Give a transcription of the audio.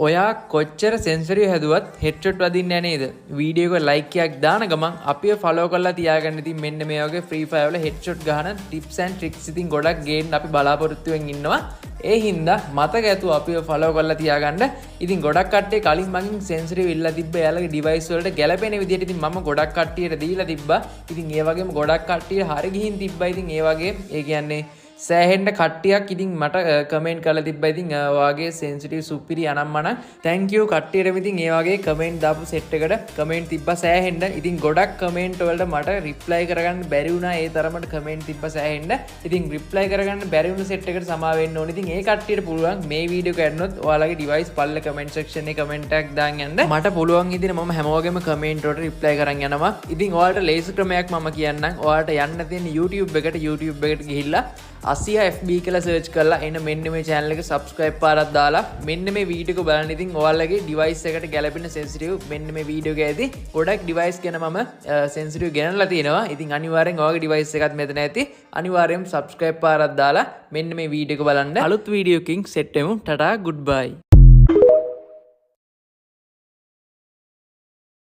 ඔයා කොච්චර සෙන්සිටිව් හැදුවත් හෙඩ්ෂොට් වදින්නේ නෑ නේද? වීඩියෝ එක ලයික් එකක් දාන ගමන් අපිව ෆලෝ කරලා තියාගන්න. ඉතින් මෙන්න මේ වගේ ෆ්‍රී ෆයර් වල හෙඩ්ෂොට් ගහන ටිප්ස් ඇන්ඩ් ට්‍රික්ස් ඉතින් ගොඩක් ගේන්න අපි බලාපොරොත්තු වෙන් ඉන්නවා. ඒ හින්දා මතක ඇතුව අපිව ෆලෝ කරලා තියාගන්න. ඉතින් ගොඩක් කට්ටිය කලින් මගෙන් සෙන්සිටිව් ඉල්ලලා තිබ්බ එයාලගේ ඩිවයිස් වලට ගැලපෙන විදිහට ඉතින් මම ගොඩක් කට්ටියට දීලා තිබ්බා. ඉතින් ඒ වගේම ගොඩක් කට්ටිය හරි ගිහින් තිබ්බා. ඉතින් ඒ වගේ ඒ කියන්නේ සෑහෙන්න කට්ටියක් ඉතින් මට කමෙන්ට් කරලා තිබ්බා. ඉතින් ඔයාගේ සෙන්සිටිව් සුපිරි අනම්මන thank you කට්ටියටම. ඉතින් ඒ වගේ කමෙන්ට් දාපු සෙට් එකට කමෙන්ට් තිබ්බා සෑහෙන්න. ඉතින් ගොඩක් කමෙන්ට් වලට මට රිප්ලයි කරගන්න බැරි වුණා. ඒ තරමට කමෙන්ට් තිබ්බා සෑහෙන්න. ඉතින් රිප්ලයි කරගන්න බැරි වුණු සෙට් එකට සමා වෙන්න ඕනේ. ඉතින් ඒ කට්ටියට පුළුවන් මේ වීඩියෝ එක ඇරුණොත් ඔයාලගේ ඩිවයිස් පල්ල කමෙන්ට් සෙක්ෂන් එකේ කමෙන්ට් එකක් දාන් යන්න. මට පුළුවන් ඉතින් මම හැමෝගෙම කමෙන්ට් වලට රිප්ලයි කරන් යනවා. ඉතින් ඔයාලට ලේසි ක්‍රමයක් මම කියන්නම්. ඔයාලට යන්න තියෙන YouTube එකට, YouTube එකට ගිහිල්ලා අසියා FB කියලා සර්ච් කරලා එන මෙන්න මේ channel එක subscribe පාරක් දාලා මෙන්න මේ වීඩියෝ එක බලන්න. ඉතින් ඔයාලගේ device එකට ගැලපෙන sensitive මෙන්න මේ වීඩියෝ එක ඇති. ගොඩක් device ගැන මම sensitive ගෙනල්ලා තියෙනවා. ඉතින් අනිවාර්යෙන් ඔයාගේ device එකත් මෙතන ඇති. අනිවාර්යෙන් subscribe පාරක් දාලා මෙන්න මේ වීඩියෝ එක බලන්න. අලුත් වීඩියෝ එකකින් සෙට් වෙමු. Ta-ta, goodbye.